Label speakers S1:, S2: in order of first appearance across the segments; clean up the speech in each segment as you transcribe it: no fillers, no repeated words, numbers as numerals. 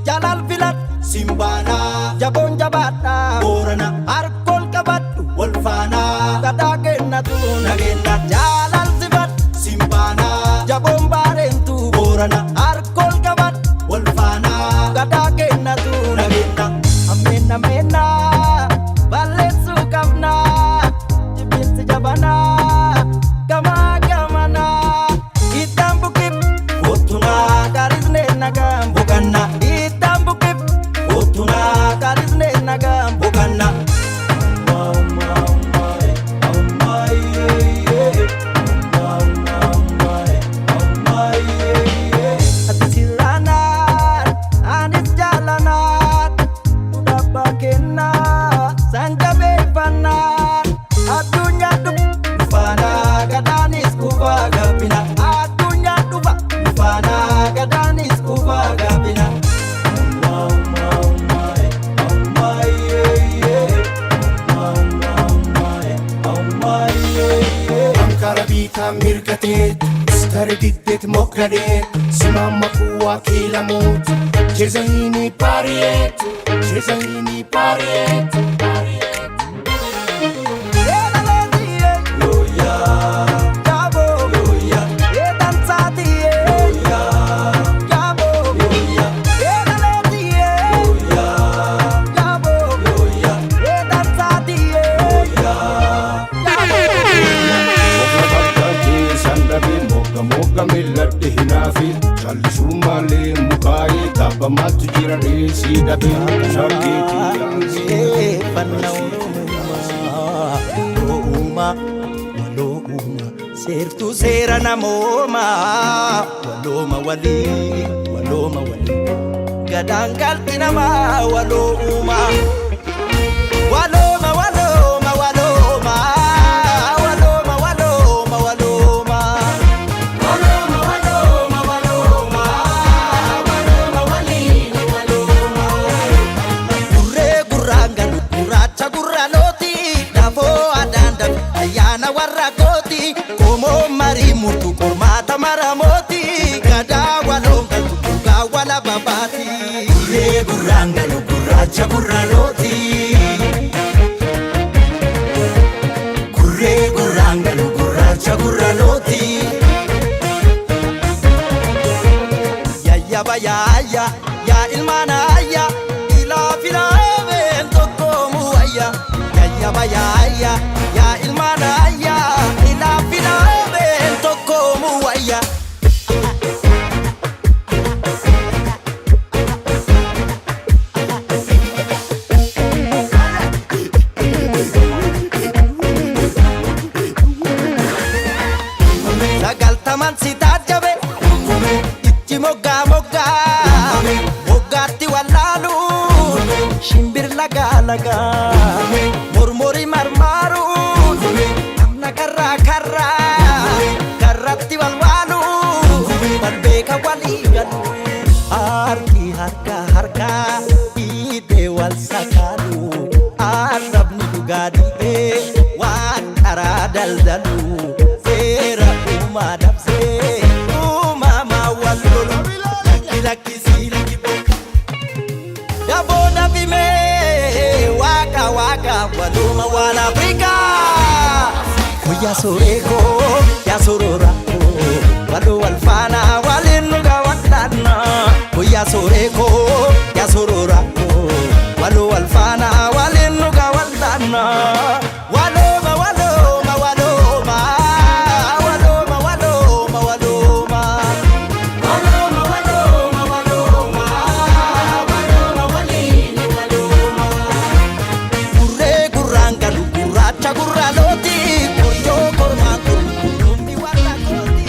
S1: Jalal filat simbaanaa jaboon jabaadhaa boorana harkool qabadhu wal faanaa gadaa kennatu nageenya jaalal sifat simbaanaa jaboon baareentu boorana harkool qabadhu wal faanaa gadaa kennatu nageenya ameen ameenna balleessuu qabnaa jibbiinsi jabanaa gamaa gamanaa ittaan buqib kottunaa karisne nagaan boqanna ittaan buqib kottunaa karisne nagaan boqanna. Ati sirraanaan anis jaalanaan dhabbaa kennaa san jabeeffannaa addunyaa dhufa faanaa gadaanis kufaa gabbina addunyaa dhufa faanaa gadaanis kufaa gabbina.
S2: Ankara biitaa mirgateet Istare diddeet mokkadeet Simamma kuwaa kiilamuut Cheza hini paariyeet Cheza hini paariyeet
S3: Mogga bakka sandhabe mogga mogga milladhe hinaafi callisuu malee mukaayee tabba maaltu jira reesii dhabe shakkeetii yaansii
S1: Seertuu seera namoomaa walooma walii walooma walii gadaan galti namaa waloo uumaa walooma walooma walooma walooma walooma walooma walooma walooma walooma walooma walii walooma. Gurree gurraan galu gurraacha gurra looti dafoo adaan dafe ayyaana warra kooti qomoo marii murtu qormaata maramooti gadaa waloon galtu dhugaa wala babaati. Gurree gurraan galu gurraacha gurra looti. Gurree gurraan galu gurraacha gurra looti. Yayyaba yaayya yaa ilmaan ayya ilaa filaameen tokkoomu wayya. Yayyaba yaayya yaa ilmaan ayya ilaa filaameen tokkoomu wayya. Sagaltaman si taajjabe itti moggaa moggaa moggaatti wallaaluun shimbir lagaa lagaa mormori marmaaruun namna karraa karraa karratti walwaaluun wal beeka walii galu harki harka harkaa dhiitee wal sakaalu arrabni dhugaa dhiibee waan karaa daldalu seera uumaa dabsee uumamaa wal lolu lakki lakkisii lakki daboo dafimee waaqa waaqa waluma waan Afrikaa. Guyyaa soreekoo yaa sororakoo waloo wal faana waliin nu gaawwadhaanna. Guyyaa soreekoo yaa sororakoo waloo wal faana waliin nu gaawwadhaanna. Walooma walooma walooma walooma walooma walooma. Walooma walooma walooma walooma waliin walooma. Gurree gurraan galu gurraacha gurra looti korjoo kormaan qulqullummi warra kooti.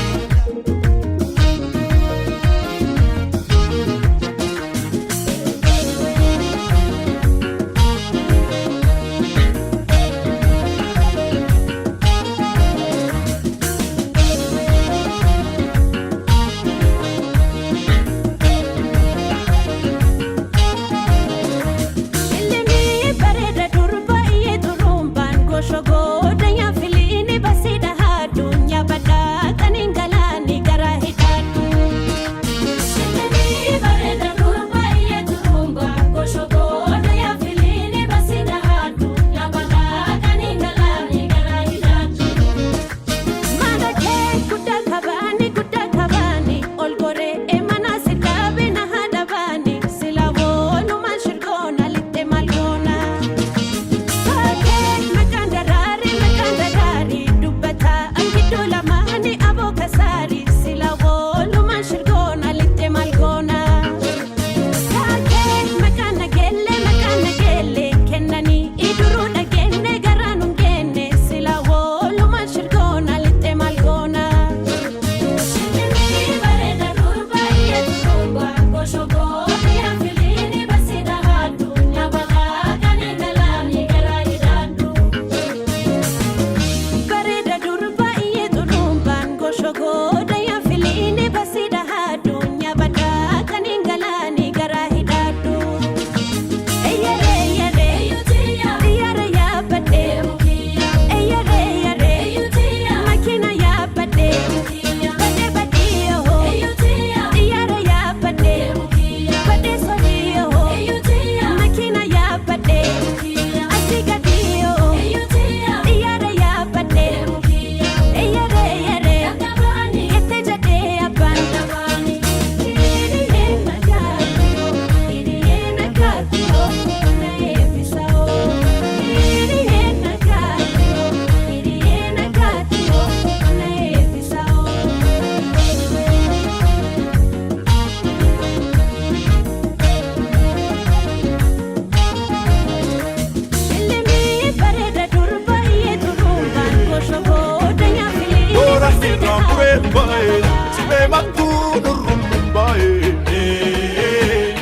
S4: Mumbai, Sime Matu Nurrum Mumbai,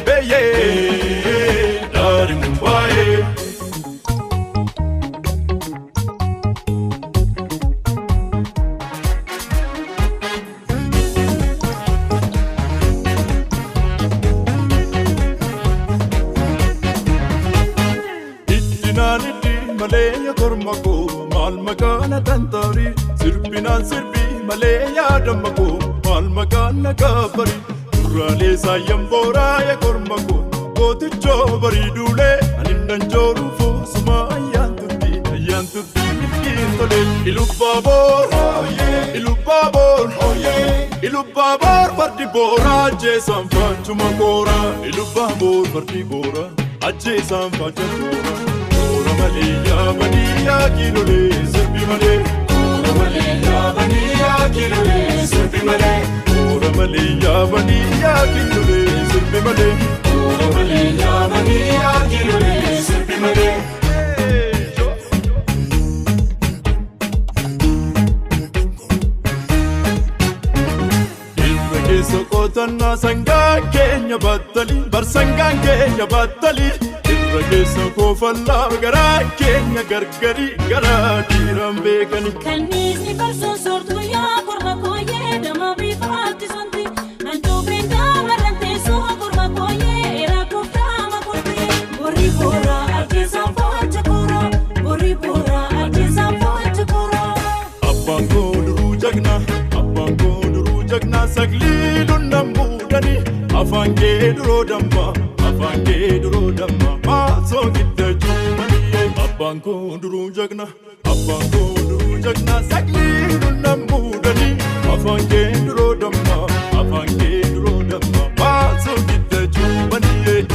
S4: Beye, Dari Mumbai. Malee korma koo maal makaana tantaari sirbinaan sirbi malee yaadama koo maal makaana gaafari duraalee saayan booraa ya korma koo gootichoo bariiduulee ani danjooru foosuma ayyaan tutti milkiin tole Ilubaaboor Ilubaaboor Ilubaaboor fardi booraa ajjeesaan faachuma kooraa Ilubaaboor fardi booraa ajjeesaan faacha kooraa. Maleya baniya kilole sirbi male Maleya baniya kilole sirbi male Maleya baniya kilole sirbi male Maleya baniya kilole sirbi male. Sokotanna sangaa keenya battali bar sangaan keenya battali irra keessa koofallaa garaa keenya gargari garaa dhiiraan beekani.
S5: Kanniisni barsoon soortuu yaa korma kooyee dama bifaatti sonti hantuufiin daamarran teessoo korma kooyee eraa kooftaama kurti. Borii booraa ajjeesaan foocha kooroo borii booraa ajjeesaan foocha kooroo.
S4: Abbaan koo duruu jagna abbaan koo duruu jagna saglii lunnaan muudani afaan kee duroo damma afaan kee duroo damma maasoo gidda juumanii. Abbaan koo duruu jagna abbaan koo duruu jagna saglii lunnaan muudani afaan kee duroo damma afaan kee duroo damma maasoo gidda juumanii.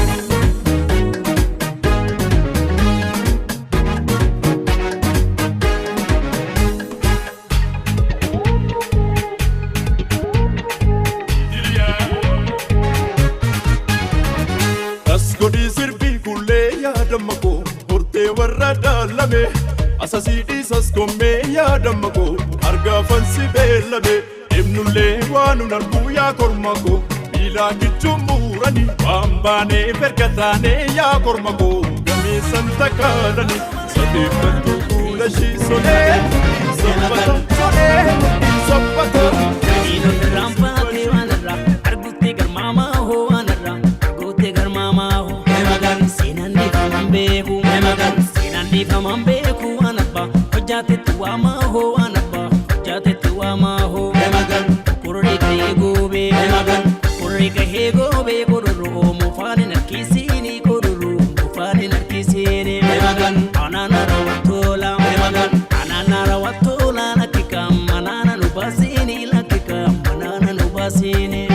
S4: Godii sirbii kullee yaadama koo hortee warra daalame asasii dhiisas gommee yaadama koo argaa fansi beellame deemnullee waan nun arguu yaa korma koo miilaa kichuun muurani waan baanee erga taanee yaa korma koo gameessan takaalani safeeffadhu fuula ishii solee sobbata solee sobbata.
S6: Rampaatee waan irraa arguutti garmaamaa hoo waan irraa arguutti garmaamaa hoo. Seenaan dhiifaman beeku seenaan dhiifaman beeku waan abbaa hojjaatetti waamaa hoo waan abbaa hojjaatetti waamaa hoo. Kurri gahee goobee kurri gahee goobee godorroo muufaan hin harkisiini godorroo muufaan hin harkisiini. Anaana raawwatoola anaana raawwatoola lakkika manaana nu baasiini lakkika manaana nu baasiini.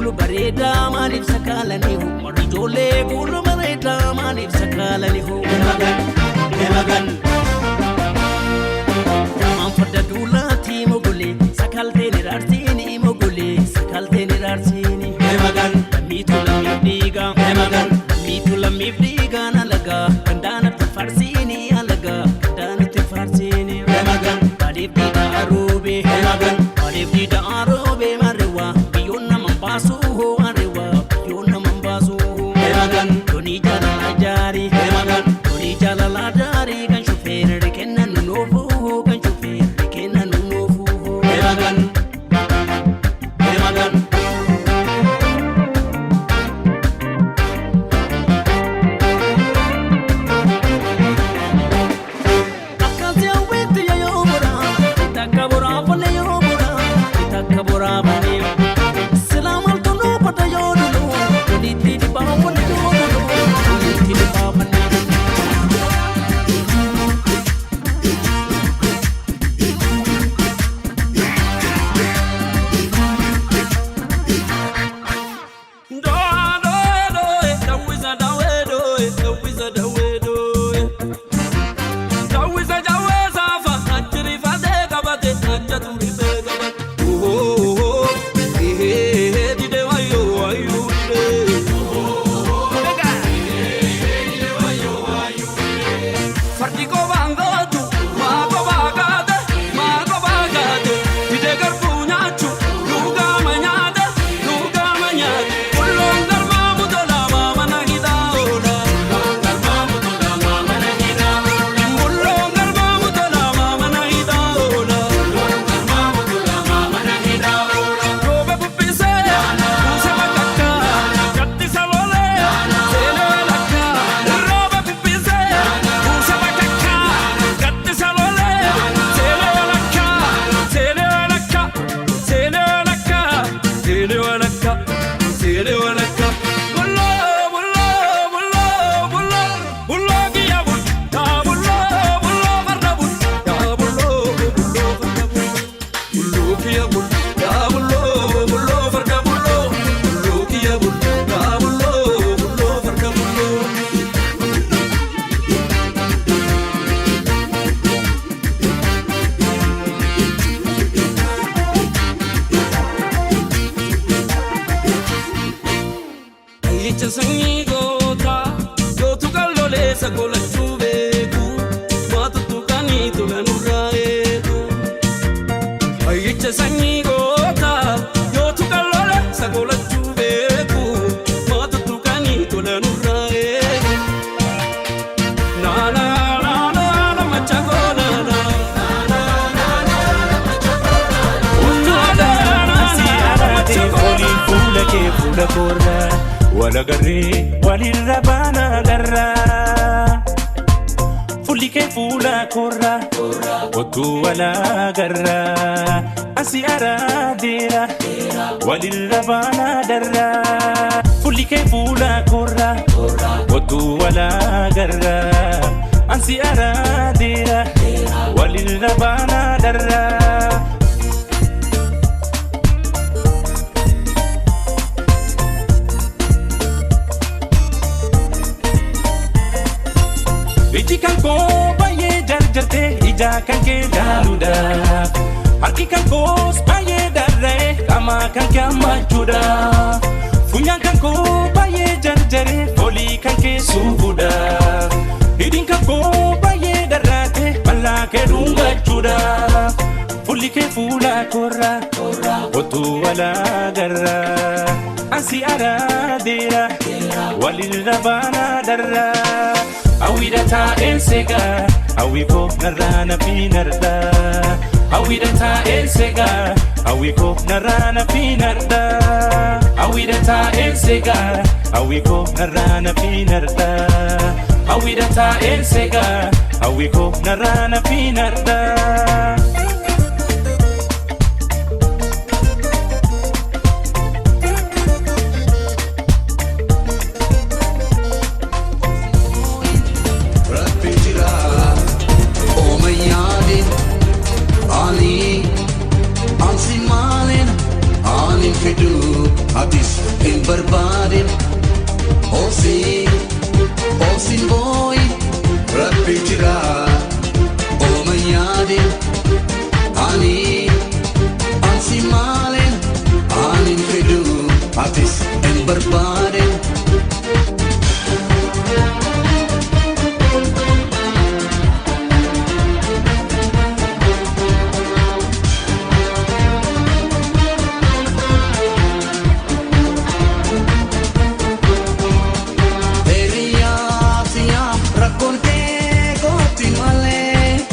S6: Kuulu bareedaa maaliif sakaalaniihu? Warri ijoollee kuulu bareedaa maaliif sakaalaniihu? Emagan, emagan. Damaan farda duulaatii mogolee sakalteen iraarsiini mogolee sakalteen iraarsiini. Emagan. Lammiitu lammiif dhiiga. Emagan. Lammiitu lammiif dhiiga nalagaa gandaanatti farsiini alagaa gandaanatti farsiini. Emagan. Maaliif dhiiga aroobee? Emagan. Maaliif dhiiga aroobee mareewaa biyyoon nama baasuu areewaa biyyoon nama baasuu. Emagan. Doonii jaalala jaarii. Emagan. Doonii jaalala jaarii kan shufeerri kennan nuufuu kan shufeerri kennan nuufuu. Emagan. Emagan. Akkasii hawwiitti yoo boraa takka boraa folee yoo boraa takka boraa folee silaa maaltu nuu bada yoo dulu walitti dhibaa folee yoo dulu walitti dhibaa folee.
S7: Jecha sanyii gootaa gootu kan loleessa golachuu beeku waatu tuqanii tola nurraa eegu. Jecha sanyii gootaa gootu kan loleessa golachuu beeku waatu tuqanii tola nurraa eegu. Naana naana naana macha goonana.
S8: Oliin fuula kee fuula koorraa wal agarree walirra baana agarraa. Fuulli kee fuula koorraa otuu wal agarraa. Asi araadeera walirra baana darraa. Fuulli kee fuula koorraa otuu wal agarraa. Asi araadeera walirra baana darraa. Iji kan koo baay'ee jarjartee ija kan kee laaluudhaaf. Harki kan koos baay'ee darra'ee qaama kan kee hammachuudhaaf. Funyaan kan koo baay'ee jarjaree foolii kan kee suufuudhaaf. Hidhiin kan koo baay'ee darraatee bal'aa kee dhungachuudhaaf. Fuulli kee fuula koorraa otuu wal agarraa. Asi araadeera walirra baana darraa. Hawwiidha taa'een seegaa hawwi koo narraa na fiinarraa. Hawwiidha taa'een seegaa hawwi koo narraa na fiinarraa. Hawwiidha taa'een seegaa hawwi koo narraa na fiinarraa. Hawwiidha taa'een seegaa hawwi koo narraa na fiinarraa.
S9: Rabbi jira oomayyaadin ani ansi maalin ani fiduu atis Barbaade. Hiriyaa rakkoon kee kooti malee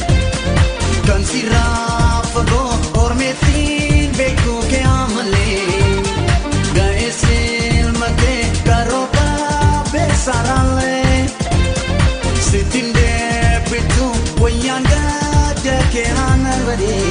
S9: kan sirraa fagoo ormeetiin beekuu kee amalee ga'eessi ilma kee karoota beeksaraalee sittiin deebitu wayyaan gadda kee aannan badee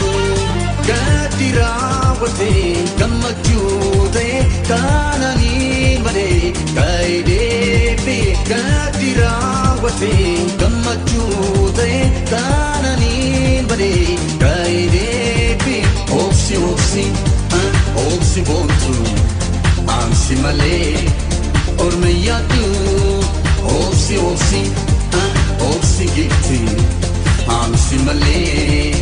S9: gaddi raawwatee gammachuu ta'e kaananiin badee ka'ee deebi'e gaddi raawwatee gammachuu ta'e kaananiin badee ka'ee deebi'e obsi obsi obsi boontu ansi malee orma yaadu obsi obsi obsi gitti ansi malee.